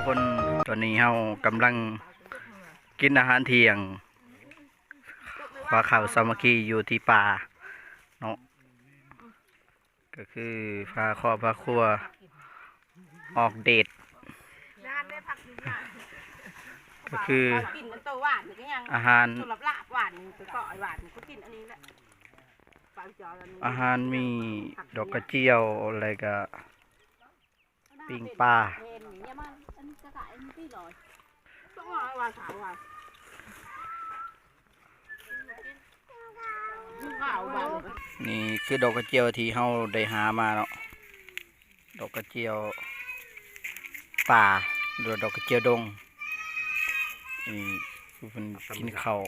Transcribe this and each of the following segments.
ຄົນ ຕອນນີ້ເຮົາກຳລັງກິນອາຫານທ່ຽງ ພາເຂົ້າສາມັກຄີຢູ່ທີ່ປ່າເນາະ ກໍຄືພາຄອບພາຄົວອອກເດດ ກໍຄື ກິນອັນໂຕຫວານນີ້ກໍຍັງ ອາຫານ ໂຕລາບໆຫວານນີ້ ໂຕກໍຫວານນີ້ກໍກິນອັນນີ້ແຫຼະ ອາຫານມີດອກກະຈຽວ ແລ້ວກໍ ປີ້ງປາ ນີ້ຄືດອກກະຈຽວທີ່ເຮົາໄດ້ຫາມາເນາະ ດອກກະຈຽວປ່າ ຫຼືວ່າດອກກະຈຽວດົງ ນີ້ຄືເພິ່ນກິນເຂົ້າ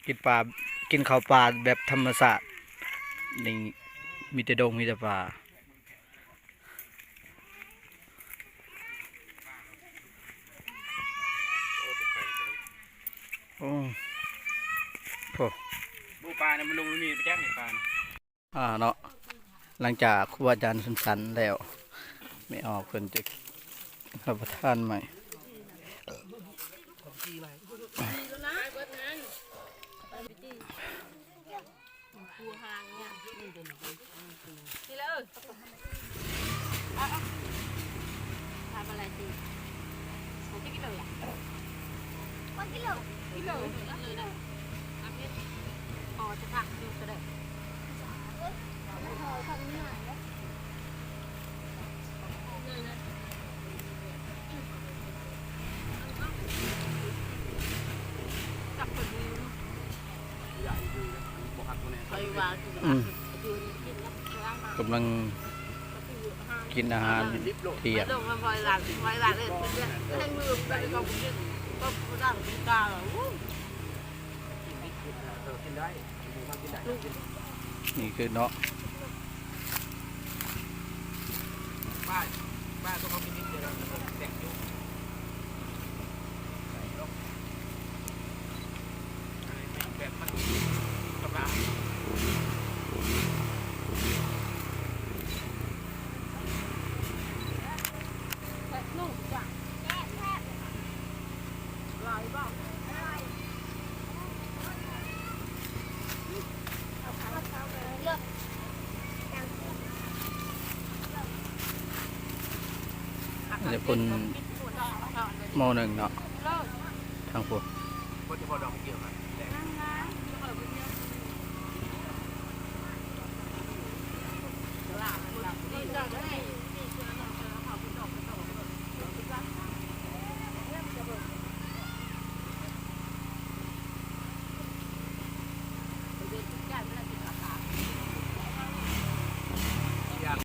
ກິນປາ ກິນເຂົ້າປ່າແບບທຳມະຊາດ ນີ້ມີແຕ່ດົງ ມີແຕ່ປ່າ. ໂອ້ ໂອ້ ບໍ່ ປານີ້ມັນລົງນີ້ໄປຈັກນີ້ປານີ້ ອ່າ ເນາະ ຫຼັງຈາກຄູບາອາຈານສັນແລ້ວ ແມ່ອອກເພິ່ນຈະຮັບປະທານໃໝ່. ອືມ ກຳລັງກິນອາຫານທ່ຽງ. ນີ້ຄືເນາະ ອັນນີ້ເພິ່ນໝໍ້ໜຶ່ງເນາະ ທາງພຸ້ນ ບໍ່ໄດ້ພໍດອກກະຈຽວຫັ້ນ